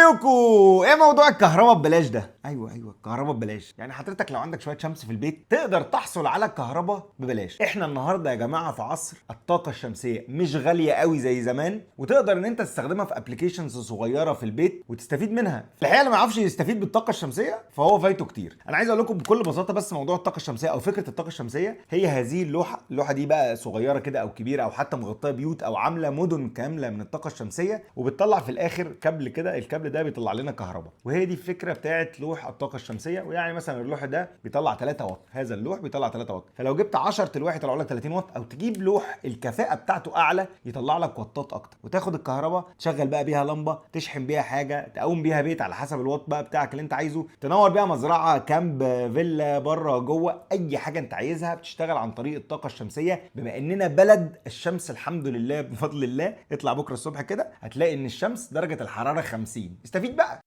ازيكم؟ ايه موضوع الكهرباء ببلاش ده؟ ايوه، الكهرباء ببلاش. يعني حضرتك لو عندك شوية شمس في البيت تقدر تحصل على الكهرباء ببلاش. احنا النهارده يا جماعة في عصر الطاقة الشمسية، مش غالية قوي زي زمان، وتقدر ان انت تستخدمها في applications صغيرة في البيت وتستفيد منها. الحقيقة اللي ما يعرفش يستفيد بالطاقة الشمسية فهو فايته كتير. انا عايز اقول لكم بكل بساطة، بس موضوع الطاقة الشمسية او فكرة الطاقة الشمسية هي هذه اللوحة. اللوحة دي بقى صغيرة كده او كبيرة او حتى مغطيه بيوت او عامله مدن كاملة من الطاقة الشمسية، وبتطلع في الاخر كابل كده. الكابل ده بيطلع لنا كهرباء، وهي دي الفكرة بتاعت لوح الطاقة الشمسية. ويعني مثلا اللوح ده بيطلع 3 واط، هذا اللوح بيطلع 3 واط، فلو جبت 10 الواح يطلعوا لك 30 واط، او تجيب لوح الكفاءة بتاعته اعلى يطلع لك واتات اكتر، وتاخد الكهرباء تشغل بقى بيها لمبة، تشحن بيها حاجة، تقوم بيها بيت على حسب الواط بقى بتاعك اللي انت عايزه، تنور بيها مزرعة، camp، فيلا، بره جوه، اي حاجة انت عايزها بتشتغل عن طريق الطاقة الشمسية. بما اننا بلد الشمس الحمد لله بفضل الله، اطلع بكره الصبح كده هتلاقي ان الشمس درجه الحرارة 50. استفيد بقى.